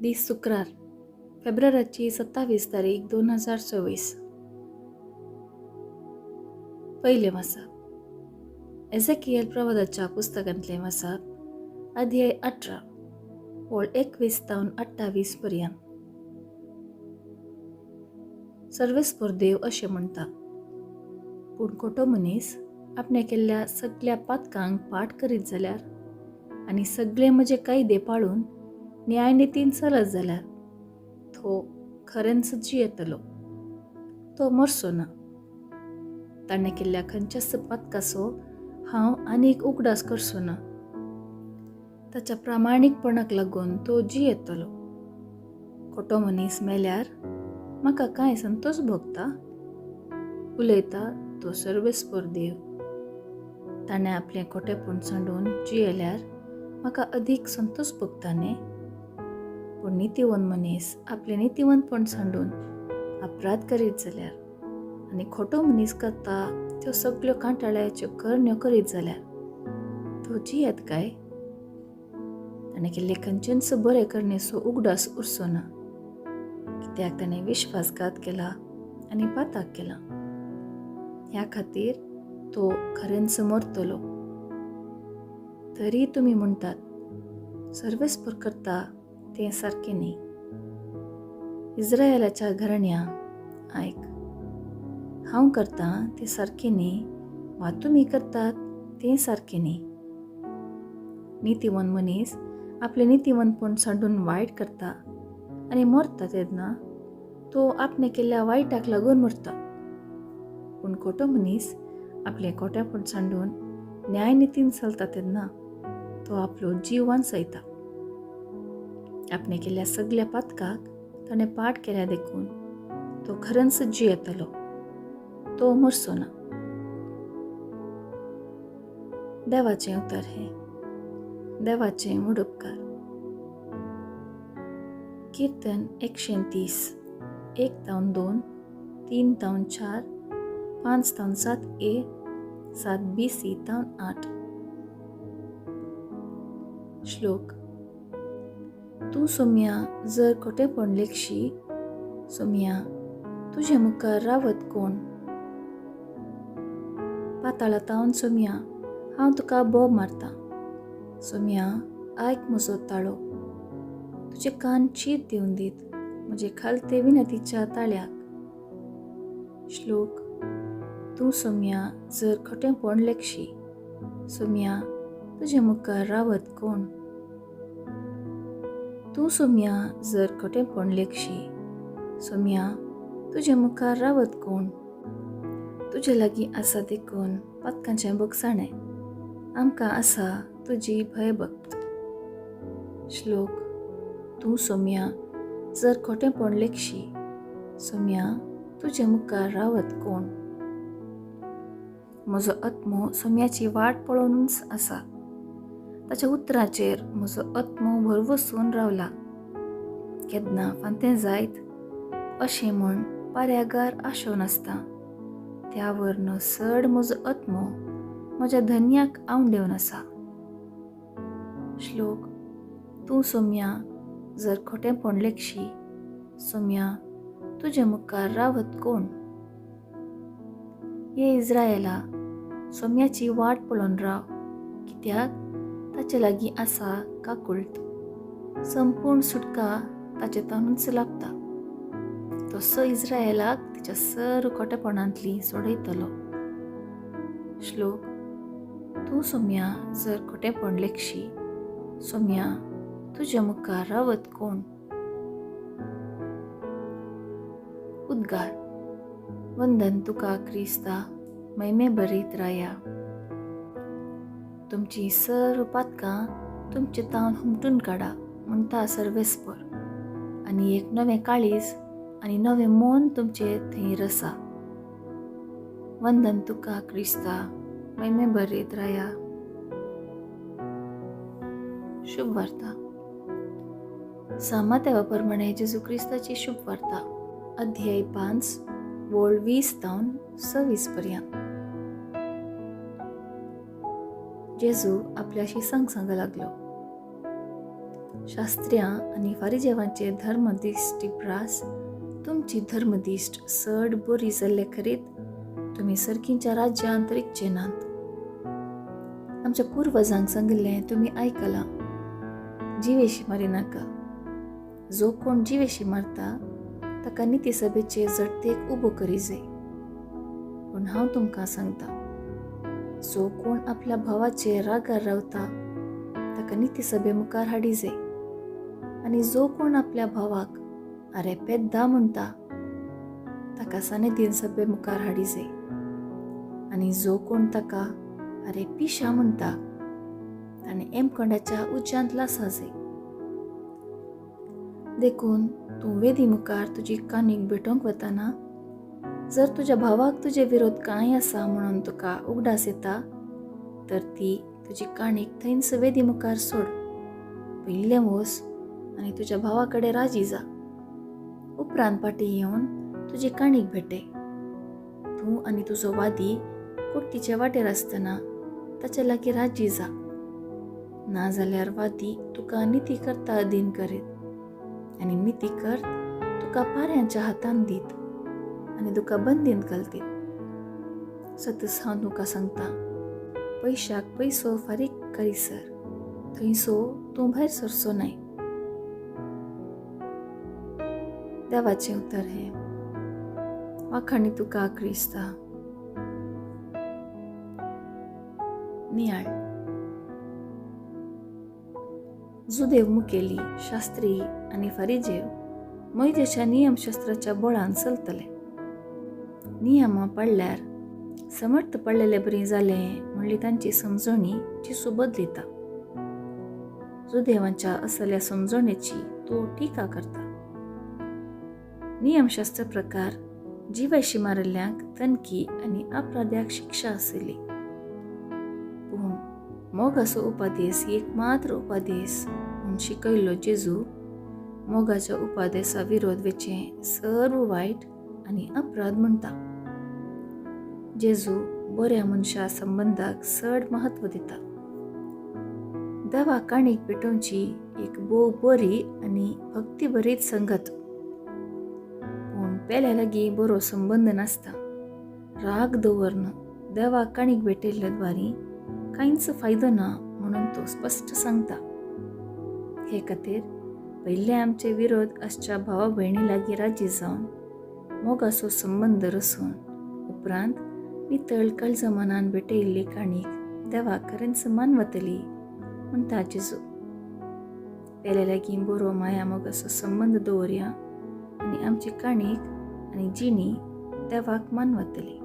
दीस शुक्रार, फेब्रुवाराची 27 तारीख 2024. पयलें वाचप एझेकियल प्रवादाच्या पुस्तकांतलें वाचप, अध्याय 18, ओळ 21 तावन 28 पर्यंत. सर्वेस्पर देव अशें म्हणटा, पूण खोटो मनीस आपणें केल्ल्या सगल्या पातकांक पाठ करीत जाल्यार आनी सगळे म्हजे कायदे पाळून न्यायनितीन चलत जाल्यार तो खरेंच जियेतलो, तो मरचो ना. ताणें केल्ल्या खंयच्याच पातकाचो हांव आनीक उगडास करचो ना. ताच्या प्रामाणीकपणाक लागून तो जियेतलो. खोटो मनीस मेल्यार म्हाका कांय संतोश भोगता? उलयता तो सर्वेस्पर देव. ताणें आपलें खोटेपण सांडून जियेल्यार म्हाका अदीक संतोश भोगता न्ही? पूण नितीवंत मनीस आपलें नितीवंतपण सांडून अपराध करीत जाल्यार आनी खोटो मनीस करता त्यो सगल्यो कांटाळ्याच्यो करण्यो करीत जाल्यार तो जियेत काय? ताणें केल्ले खंयचेंच बरें करणेचो उगडास उरचो ना, कित्याक ताणें विश्वासघात केला आनी पाताक केला. ह्या खातीर तो खरेंच मरतलो. तरी तुमी म्हणटात, सर्वेस्पर करता तें सारकें न्ही. इस्रायलाच्या घराण्या, आयक, हांव करतां तें सारकें न्ही वा तुमी करतात तें सारकें न्ही. नितीवंत मनीस आपलें नितीवंतपण सांडून वायट करता आनी मरता तेन्ना तो आपणें केल्ल्या वायटाक लागून मरता. पूण खोटो मनीस आपलें खोटेपण सांडून न्यायनितीन चलता तेन्ना तो आपलो जीव वांचयता. आपणें केल्ल्या सगल्या पातकाक ताणें पाठ केल्या देखून तो खरेंच जियेतलो, तो मरचो ना. देवाचें उतर हें. देवाचें व्हड उपकार. किर्तन 130, 1 तावन 2, 3 तावन 4, 5 तावन 7 ए, 7 बी सी तावन 8. श्लोक. तूं सोम्या जर खोटेपण लेखशी, सोम्या तुजे मुखार रावत कोण? पाताळा तावन सोम्या हांव तुका बोब मारतां. सोम्या आयक म्हजो ताळो, तुजे कान चीर दिवन दीत म्हजे खालते विनतीच्या ताळ्याक. श्लोक. तूं सोम्या जर खोटेपण लेखशी, सोम्या तुजे मुखार रावत कोण? तूं सोम्या जर खोटेपण लेखशी, सोम्या तुजे मुखार रावत कोण? तुजे लागीं आसा देखून पातकांचें भोगसाणें, आमकां आसा तुजी भयभक्त. श्लोक. तूं सोम्या जर खोटेपण लेखशी, सोम्या तुजे मुखार रावत कोण? म्हजो आत्मो सोम्याची वाट पळोवनूच आसा. ताच्या उतराचेर म्हजो आत्मो भरवसून रावला. केन्ना फांतें जायत अशें म्हूण पाऱ्यागार आशोवन आसता. त्या वरनो चड म्हजो आत्मो म्हज्या धन्याक आंवडेवन आसा. श्लोक. तूं सोम्या जर खोटेपण लेखशी, सोम्या तुजे मुखार रावत कोण? ये इस्रायला, सोम्याची वाट पळोवन राव, कित्याक ताचे लागीं आसा काकुळट. संपूर्ण सुटका ताचे तानूच लागता. तसो इस्रायलाक तिच्या सर्व खोटेपणांतली सोडयतलो. श्लोक. तूं सोम्या जर खोटेपण लेखशी, सोम्या तुज्या मुखार रावत कोण? उद्गार. वंदन तुका क्रिस्ता, महिमे भरीत राया. तुमची सर्व पातकां तुमचे तावन हुमटून काडा म्हणटा सर्वेस्पर, आनी एक नवें काळीज आनी नवें मन तुमचे थंय रसा. वंदन तुका क्रिस्ता, महिमे भरीत राया. शुभ वार्ता. सामात्यावा प्रमाणे जेजू क्रिस्ताची शुभ वार्ता, अध्याय 5, वोळ 20 तावन 26 पर्यंत. जेजू आपल्याशी संग सांग लागलो. शास्त्र्यां आनी फारिजेवांचे धर्मदिश्टी प्रास तुमची धर्मदिश्ट चड बरी जाल्ले खरीत तुमी सर्कींच्या राज्यांत रिगचे नात. आमच्या पुर्वजांक सांगिल्लें तुमी आयकलां, जिवेशी मारिनाका. जो कोण जिवेशी मारता ताका निती सभेचे जडतेक उबो करी जाय. पूण हांव तुमकां सांगता, जो कोण आपल्या भावाचे रागार रावता ताका निती सभे मुखार हाडी जाय, आनी जो कोण आपल्या भावाक आरे पेद्दा म्हणटा ताका सानेदीन सभे मुखार हाडी जाय, आनी जो कोण ताका आरे पिशा म्हणटा ताणें एमकोंडाच्या उज्यांत लासा जाय. देखून तूं वेदी मुखार तुजी कानीक भेटोवंक वतना जर तुज्या भावाक तुजे विरोध कांय आसा म्हणून तुका उगडास येता तर ती तुजी काणीक थंयच वेदी मुखार सोड. पयलें वोस आनी तुज्या भावा कडेन राजी जा. उपरांत फाटीं येवन तुजी काणीक भेटय. तूं आनी तुजो वादी कुर्तीचे वाटेर आसतना ताचे लागीं राजी जा, नाजाल्यार वादी तुका निती करता अधीन करीत आनी निती करत तुका पाऱ्यांच्या हातान दीत आनी तुका बंदीन घालतीत. सतच हांव तुका सांगता, पयशाक पयसो फारीक करीसर थंयसो तूं भायर सरचो न्हय. देवाचें उतर हें. वाखाणी तुका क्रिस्ता. नियाळ. जुदेव मुखेली, शास्त्री आनी फारिजेव मोयजेच्या नियमशास्त्राच्या बळान चलतले. नियमां पाळल्यार समर्थ पडलेले बरी जालें म्हणली तांची समजणी जेजू बदलिता. जुदेवांच्या असल्या समजणेची तो टिका करता. नियमशास्त्र प्रकार जिवाशी मारिल्ल्यांक तनकी आनी अपराध्याक शिक्षा आशिल्ली. पूण मोगाचो उपादेस एक मात्र उपादेस म्हूण शिकयल्लो जेजू मोगाच्या उपादेसा विरोध वेचें सर्व वायट आनी अपराध म्हणटा. जेजू बऱ्या मनशा संबंदाक चड म्हत्व दिता. देवा काणीक पेटोवची एक भोव बरी आनी भक्तीभरीत संगत. पूण पेल्या लागीं बरो संबंद नासता. राग दवरन देवा काणीक भेटयल्ले द्वारी कांयच फायदो ना म्हणून तो स्पश्ट सांगता. हे खातीर पयले आमचे विरोध आसच्या भावा भयणी लागीं राजी जावन मोगाचो संबंद रसून उपरांत नितळ काळजा मनान भेटयल्ली काणीक देवाक खरेंच मानवतली म्हणटा जेजू. पेल्या लागीं बरो माया मोगाचो संबंद दवरया आनी आमची काणीक आनी जिणी देवाक मानवतली.